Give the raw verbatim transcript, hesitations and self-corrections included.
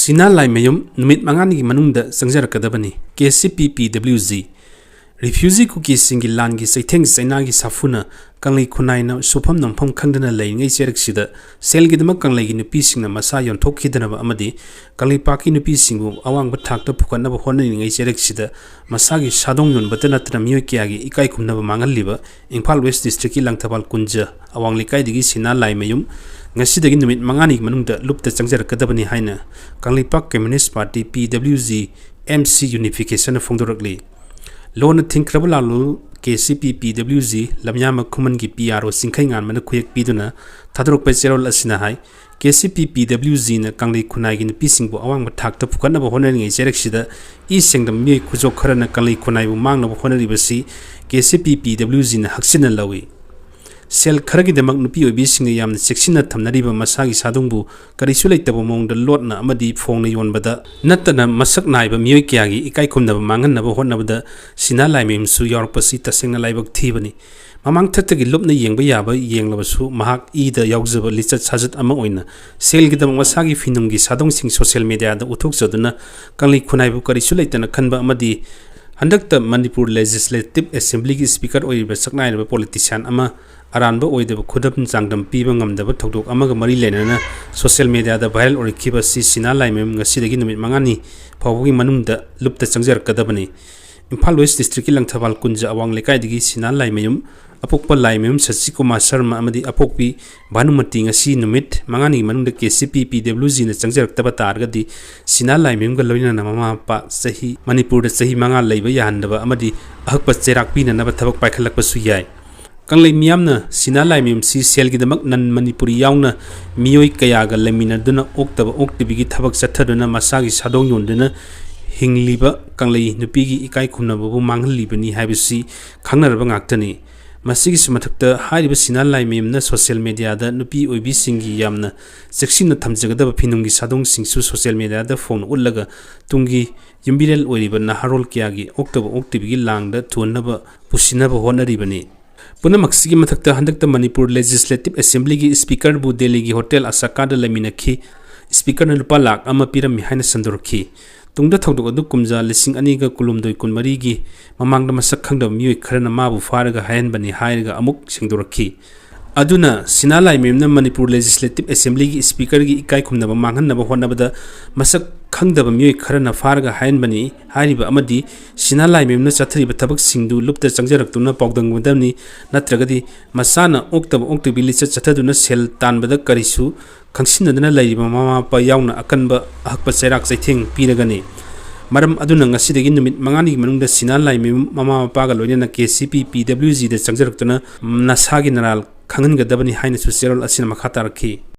ꯁꯤꯅꯥ ꯂꯥꯏꯃꯌꯨꯝ ꯅꯨꯃꯤꯠ ꯃꯉꯥꯅꯤꯒꯤ ꯃꯅꯨꯡꯗ ꯆꯪꯖꯔꯛꯀꯗꯕꯅꯤ꯫ ꯀꯦ C P P W G. Refugee ꯀꯨꯀꯤꯁꯤꯡꯒꯤ ꯂꯥꯟꯒꯤ ꯆꯩꯊꯦꯡ ꯆꯩꯅꯥꯒꯤ ꯁꯥꯐꯨꯅ ꯀꯪꯂꯩ ꯈꯨꯟꯅꯥꯏꯅ ꯁꯨꯐꯝ ꯅꯣꯝꯐꯝ ꯈꯪꯗꯅ ꯂꯩꯔꯤꯉꯩ ꯆꯩꯔꯛꯁꯤꯗ ꯁꯦꯜꯒꯤꯗꯃꯛ ꯀꯪꯂꯩꯒꯤ ꯅꯨꯄꯤꯁꯤꯡꯅ ꯃꯁꯥ ꯌꯣꯟꯊꯣꯛꯈꯤꯗꯅꯕ ꯑꯃꯗꯤ ꯀꯪꯂꯩꯄꯥꯛꯀꯤ ꯅꯨꯄꯤꯁꯤꯡꯕꯨ ꯑꯋꯥꯡꯕ ꯊꯥꯛꯇ ꯄꯨꯈꯠꯅꯕ ꯍꯣꯠꯅꯔꯤꯉꯩ ꯆꯩꯔꯛꯁꯤꯗ ꯃꯁꯥꯒꯤ ꯁꯥꯗꯣꯡ ꯌꯣꯟꯕꯇ ꯅꯠꯇꯅ ꯃꯤꯑꯣꯏ ꯀꯌꯥꯒꯤ ꯏꯀꯥꯏ ꯈꯨꯝꯅꯕ ꯃꯥꯡꯍꯜꯂꯤꯕ ꯏꯝꯐꯥꯜ ꯋꯦꯁ ꯗꯤꯁꯇ꯭ꯔꯤꯛꯀꯤ ꯂꯪꯊꯕꯥꯜ ꯀꯨꯟꯖ ꯑꯋꯥꯡ ꯂꯩꯀꯥꯏꯗꯒꯤ ꯁꯤꯅꯥ ꯂꯥꯏꯃꯌꯨꯝ ꯉꯁꯤꯗꯒꯤ ꯅꯨꯃꯤꯠ ꯃꯉꯥꯅꯤꯒꯤ ꯃꯅꯨꯡꯗ ꯂꯨꯞꯇ ꯆꯪꯖꯔꯛꯀꯗꯕꯅꯤ ꯍꯥꯏꯅ Kangleipak communist party, P W G, M C ꯌꯨꯅꯤꯐꯤꯀꯦꯁꯟꯅ ꯐꯣꯡꯗꯣꯔꯛꯂꯤ꯫ ꯂꯣꯟꯅ ꯊꯤꯡꯈ꯭ꯔꯕ ꯂꯥꯜꯂꯣꯜ K C P P W G ꯂꯝꯌꯥꯝꯕ ꯈꯨꯃꯟꯒꯤ ꯄꯤ ꯑꯥꯔ ꯑꯣ ꯆꯤꯡꯈꯩ ꯉꯥꯟꯕꯅ ꯈꯨꯌꯦꯛ ꯄꯤꯗꯨꯅ ꯊꯥꯗꯣꯔꯛꯄ ꯆꯦꯔꯣꯜ ꯑꯁꯤꯅ ꯍꯥꯏ, ꯀꯦ ꯁꯤ ꯄꯤ ꯄꯤ ꯗꯕ꯭ꯂꯤꯎ ꯖꯤꯅ ꯀꯪꯂꯩ ꯈꯨꯟꯅꯥꯏꯒꯤ ꯅꯨꯄꯤꯁꯤꯡꯕꯨ ꯑꯋꯥꯡꯕ ꯊꯥꯛꯇ ꯄꯨꯈꯠꯅꯕ ꯍꯣꯠꯅꯔꯤꯉꯩ ꯆꯩꯔꯛꯁꯤꯗ ꯏ ꯁꯦꯡꯗꯕ ꯃꯤꯑꯣꯏ ꯈꯨꯖꯣꯞ ꯈꯔꯅ ꯀꯪꯂꯩ ꯈꯨꯟꯅꯥꯏꯕꯨ ꯃꯥꯡꯅꯕ ꯍꯣꯠꯅꯔꯤꯕꯁꯤ ꯀꯦ ꯁꯤ ꯄꯤ ꯄꯤ ꯗꯕ꯭ꯂꯤꯎ ꯖꯤꯅ ꯍꯛꯆꯤꯟꯅ ꯂꯧꯏ꯫ ꯁꯦꯜ ꯈꯔꯒꯤꯗꯃꯛ ꯅꯨꯄꯤ ꯑꯣꯏꯕꯤꯁꯤꯡꯅ ꯌꯥꯝꯅ ꯆꯦꯛꯁꯤꯟꯅ ꯊꯝꯅꯔꯤꯕ ꯃꯁꯥꯒꯤ ꯁꯥꯗꯣꯡꯕꯨ ꯀꯔꯤꯁꯨ ꯂꯩꯇꯕ ꯃꯑꯣꯡꯗ ꯂꯣꯠꯅ ꯑꯃꯗꯤ ꯐꯣꯡꯅ ꯌꯣꯟꯕꯗ ꯅꯠꯇꯅ ꯃꯁꯛ ꯅꯥꯏꯕ ꯃꯤꯑꯣꯏ ꯀꯌꯥꯒꯤ ꯏꯀꯥꯏ ꯈꯨꯝꯅꯕ ꯃꯥꯡꯍꯟꯅꯕ ꯍꯣꯠꯅꯕꯗ ꯁꯤꯅꯥ ꯂꯥꯏꯃꯌꯨꯝꯁꯨ ꯌꯥꯎꯔꯛꯄꯁꯤ ꯇꯁꯦꯡꯅ ꯂꯥꯏꯕꯛ ꯊꯤꯕꯅꯤ꯫ ꯃꯃꯥꯡꯊꯛꯇꯒꯤ ꯂꯨꯞꯅ ꯌꯦꯡꯕ ꯌꯥꯕ ꯌꯦꯡꯂꯕꯁꯨ ꯃꯍꯥꯛ ꯏꯗ ꯌꯥꯎꯖꯕ ꯂꯤꯆꯠ ꯁꯥꯖꯠ ꯑꯃ ꯑꯣꯏꯅ ꯁꯦꯜꯒꯤꯗꯃꯛ ꯃꯁꯥꯒꯤ ꯐꯤꯅꯨꯡꯒꯤ ꯁꯥꯗꯣꯡꯁꯤꯡ ꯁꯣꯁꯤꯌꯦꯜ ꯃꯤꯗꯤꯌꯥꯗ ꯎꯠꯊꯣꯛꯆꯗꯨꯅ ꯀꯪꯂꯩ ꯈꯨꯟꯅꯥꯏꯕꯨ ꯀꯔꯤꯁꯨ ꯂꯩꯇꯅ ꯈꯟꯕ ꯑꯃꯗꯤ ꯍꯟꯗꯛꯇ ꯃꯅꯤꯄꯨꯔ ꯂꯦꯖꯤꯁꯂꯦꯇꯤꯚ ꯑꯦꯁꯦꯝꯕ꯭ꯂꯤꯒꯤ ꯁ꯭ꯄꯤꯀꯔ ꯑꯣꯏꯔꯤꯕ ꯁꯛꯅꯥꯏꯔꯕ ꯄꯣꯂꯤꯇꯤꯁꯤꯌꯥꯟ ꯑꯃ ꯑꯔꯥꯟꯕ ꯑꯣꯏꯗꯕ ꯈꯨꯗꯝ ꯆꯥꯡꯗꯝ ꯄꯤꯕ ꯉꯝꯗꯕ ꯊꯧꯗꯣꯛ ꯑꯃꯒ ꯃꯔꯤ ꯂꯩꯅꯅ ꯁꯣꯁꯤꯌꯦꯜ ꯃꯤꯗꯤꯌꯥꯗ ꯚꯥꯏꯔꯦꯜ ꯑꯣꯏꯔꯛꯈꯤꯕ ꯑꯁꯤ ꯁꯤꯅꯥ ꯂꯥꯏꯃꯌꯨꯝ ꯉꯁꯤꯗꯒꯤ ꯅꯨꯃꯤꯠ ꯃꯉꯥꯅꯤ ꯐꯥꯎꯕꯒꯤ ꯃꯅꯨꯡꯗ ꯂꯨꯞꯇ ꯆꯪꯖꯔꯛꯀꯗꯕꯅꯤ꯫ ꯏꯝꯐꯥꯜ ꯋꯦꯁ ꯗꯤꯁꯇ꯭ꯔꯤꯛꯀꯤ ꯂꯪꯊꯕꯥꯜ ꯀꯨꯟꯖ ꯑꯋꯥꯡ ꯂꯩꯀꯥꯏꯗꯒꯤ ꯁꯤꯅꯥ ꯂꯥꯏꯃꯌꯨꯝ, ꯑꯄꯣꯛꯄ ꯂꯥꯏꯃꯌꯨꯝ ꯁꯁꯤꯀꯨꯃꯥꯔ ꯁꯔꯃ ꯑꯃꯗꯤ ꯑꯄꯣꯛꯄꯤ ꯚꯥꯅꯨꯃꯇꯤ ꯉꯁꯤ ꯅꯨꯃꯤꯠ ꯃꯉꯥꯅꯤꯒꯤ ꯃꯅꯨꯡꯗ ꯀꯦ ꯁꯤ ꯄꯤ ꯄꯤ ꯗꯕ꯭ꯂꯤꯎ ꯖꯤꯅ ꯆꯪꯖꯔꯛꯇꯕ ꯇꯥꯔꯒꯗꯤ ꯁꯤꯅꯥ ꯂꯥꯏꯃꯌꯨꯝꯒ ꯂꯣꯏꯅꯅ ꯃꯃꯥ ꯃꯄꯥ ꯆꯍꯤ, ꯃꯅꯤꯄꯨꯔꯗ ꯆꯍꯤ ꯃꯉꯥ ꯂꯩꯕ ꯌꯥꯍꯟꯗꯕ ꯑꯃꯗꯤ ꯑꯍꯛꯄ ꯆꯩꯔꯥꯛ ꯄꯤꯅꯅꯕ ꯊꯕꯛ ꯄꯥꯏꯈꯠꯂꯛꯄꯁꯨ ꯌꯥꯏ꯫ ꯀꯪꯂꯩ ꯃꯤꯌꯥꯝꯅ ꯁꯤꯅꯥ ꯂꯥꯏꯃꯌꯨꯝꯁꯤ ꯁꯦꯜꯒꯤꯗꯃꯛ ꯅꯟ ꯃꯅꯤꯄꯨꯔꯤ ꯌꯥꯎꯅ ꯃꯤꯑꯣꯏ ꯀꯌꯥꯒ ꯂꯩꯃꯤꯟꯅꯗꯨꯅ ꯑꯣꯛꯇꯕ ꯑꯣꯛꯇꯕꯤꯒꯤ ꯊꯕꯛ ꯆꯠꯊꯗꯨꯅ ꯃꯁꯥꯒꯤ ꯁꯥꯗꯣꯡ ꯌꯣꯟꯗꯨꯅ ꯍꯤꯡꯂꯤꯕ ꯀꯪꯂꯩ ꯅꯨꯄꯤꯒꯤ ꯏꯀꯥꯏ ꯈꯨꯝꯅꯕꯕꯨ ꯃꯥꯡꯍꯜꯂꯤꯕꯅꯤ ꯍꯥꯏꯕꯁꯤ ꯈꯪꯅꯔꯕ ꯉꯥꯛꯇꯅꯤ꯫ ꯃꯁꯤꯒꯤꯁꯨ ꯃꯊꯛꯇ ꯍꯥꯏꯔꯤꯕ ꯁꯤꯅꯥ ꯂꯥꯏꯃꯌꯨꯝꯅ ꯁꯣꯁꯤꯌꯦꯜ ꯃꯤꯗꯤꯌꯥꯗ ꯅꯨꯄꯤ ꯑꯣꯏꯕꯤꯁꯤꯡꯒꯤ ꯌꯥꯝꯅ ꯆꯦꯛꯁꯤꯟꯅ ꯊꯝꯖꯒꯗꯕ ꯐꯤꯅꯨꯡꯒꯤ ꯁꯥꯗꯣꯡꯁꯤꯡꯁꯨ ꯁꯣꯁꯤꯌꯦꯜ ꯃꯤꯗꯤꯌꯥꯗ ꯐꯣꯡꯅ ꯎꯠꯂꯒ ꯇꯨꯡꯒꯤ ꯌꯨꯝꯕꯤꯔꯦꯜ ꯑꯣꯏꯔꯤꯕ ꯅꯍꯥꯔꯣꯜ ꯀꯌꯥꯒꯤ ꯑꯣꯛꯇꯕ ꯑꯣꯛꯇꯕꯤꯒꯤ ꯂꯥꯡꯗ ꯊꯨꯍꯟꯅꯕ ꯄꯨꯁꯤꯟꯅꯕ ꯍꯣꯠꯅꯔꯤꯕꯅꯤ꯫ ꯄꯨꯝꯅꯃꯛꯁꯤꯒꯤ ꯃꯊꯛꯇ ꯍꯟꯗꯛꯇ ꯃꯅꯤꯄꯨꯔ ꯂꯦꯖꯤꯁꯂꯦꯇꯤꯚ ꯑꯦꯁꯦꯝꯕ꯭ꯂꯤꯒꯤ ꯁ꯭ꯄꯤꯀꯔꯕꯨ ꯗꯦꯜꯂꯤꯒꯤ ꯍꯣꯇꯦꯜ ꯑꯁꯥꯀꯥꯗ ꯂꯩꯃꯤꯟꯅꯈꯤ꯫ ꯁ꯭ꯄꯤꯀꯔꯅ ꯂꯨꯄꯥ ꯂꯥꯈ ꯑꯃ ꯄꯤꯔꯝꯃꯤ ꯍꯥꯏꯅ ꯁꯟꯗꯣꯔꯛꯈꯤ꯫ ꯇꯨꯡꯗ ꯊꯧꯗꯣꯛ ꯑꯗꯨ ꯀꯨꯝꯖꯥ ꯂꯤꯁꯤꯡ ꯑꯅꯤꯒ ꯀꯨꯟꯍꯨꯝꯗꯣꯏ ꯀꯨꯟꯃꯔꯤꯒꯤ ꯃꯃꯥꯡꯗ ꯃꯁꯛ ꯈꯪꯗꯕ ꯃꯤꯑꯣꯏ ꯈꯔꯅ ꯃꯥꯕꯨ ꯐꯥꯔꯒ ꯍꯥꯏꯍꯟꯕꯅꯤ ꯍꯥꯏꯔꯒ ꯑꯃꯨꯛ ꯁꯦꯡꯗꯣꯔꯛꯈꯤ꯫ ꯑꯗꯨꯅ ꯁꯤꯅꯥ ꯂꯥꯏꯃꯌꯨꯝꯅ ꯃꯅꯤꯄꯨꯔ ꯂꯦꯖꯤꯁꯂꯦꯇꯤꯚ ꯑꯦꯁꯦꯝꯕ꯭ꯂꯤꯒꯤ ꯁ꯭ꯄꯤꯀꯔꯒꯤ ꯏꯀꯥꯏ ꯈꯨꯝꯅꯕ ꯃꯥꯡꯍꯟꯅꯕ ꯍꯣꯠꯅꯕꯗ ꯃꯁꯛ ꯈꯪꯗꯕ ꯃꯤꯑꯣꯏ ꯈꯔꯅ ꯐꯥꯔꯒ ꯍꯥꯏꯍꯟꯕꯅꯤ ꯍꯥꯏꯔꯤꯕ ꯑꯃꯗꯤ ꯁꯤꯅꯥ ꯂꯥꯏꯃꯌꯨꯝꯅ ꯆꯠꯊꯔꯤꯕ ꯊꯕꯛꯁꯤꯡꯗꯨ ꯂꯨꯞꯇ ꯆꯪꯖꯔꯛꯇꯨꯅ ꯄꯥꯎꯗꯝꯒꯗꯕꯅꯤ, ꯅꯠꯇ꯭ꯔꯒꯗꯤ ꯃꯆꯥꯅ ꯑꯣꯛꯇꯕ ꯑꯣꯛꯇꯕꯤ ꯂꯤꯆꯠ ꯆꯠꯊꯗꯨꯅ ꯁꯦꯜ ꯇꯥꯟꯕꯗ ꯀꯔꯤꯁꯨ ꯈꯪꯁꯤꯟꯅꯗꯅ ꯂꯩꯔꯤꯕ ꯃꯃꯥ ꯃꯄꯥ ꯌꯥꯎꯅ ꯑꯀꯟꯕ ꯑꯍꯛꯄ ꯆꯩꯔꯥꯛ ꯆꯩꯊꯦꯡ ꯄꯤꯔꯒꯅꯤ꯫ ꯃꯔꯝ ꯑꯗꯨꯅ ꯉꯁꯤꯗꯒꯤ ꯅꯨꯃꯤꯠ ꯃꯉꯥꯅꯤꯒꯤ ꯃꯅꯨꯡꯗ ꯁꯤꯅꯥ ꯂꯥꯏꯃꯌꯨꯝ ꯃꯃꯥ ꯃꯄꯥꯒ ꯂꯣꯏꯅꯅ ꯀꯦ ꯁꯤ ꯄꯤ ꯄꯤ ꯗꯕ꯭ꯂꯤꯎ ꯖꯤꯗ ꯆꯪꯖꯔꯛꯇꯨꯅ ꯅꯁꯥꯒꯤ ꯅꯔꯥꯜ ꯈꯪꯍꯟꯒꯗꯕꯅꯤ ꯍꯥꯏꯅꯁꯨ ꯆꯦꯔꯣꯜ ꯑꯁꯤꯅ ꯃꯈꯥ ꯇꯥꯔꯛꯈꯤ꯫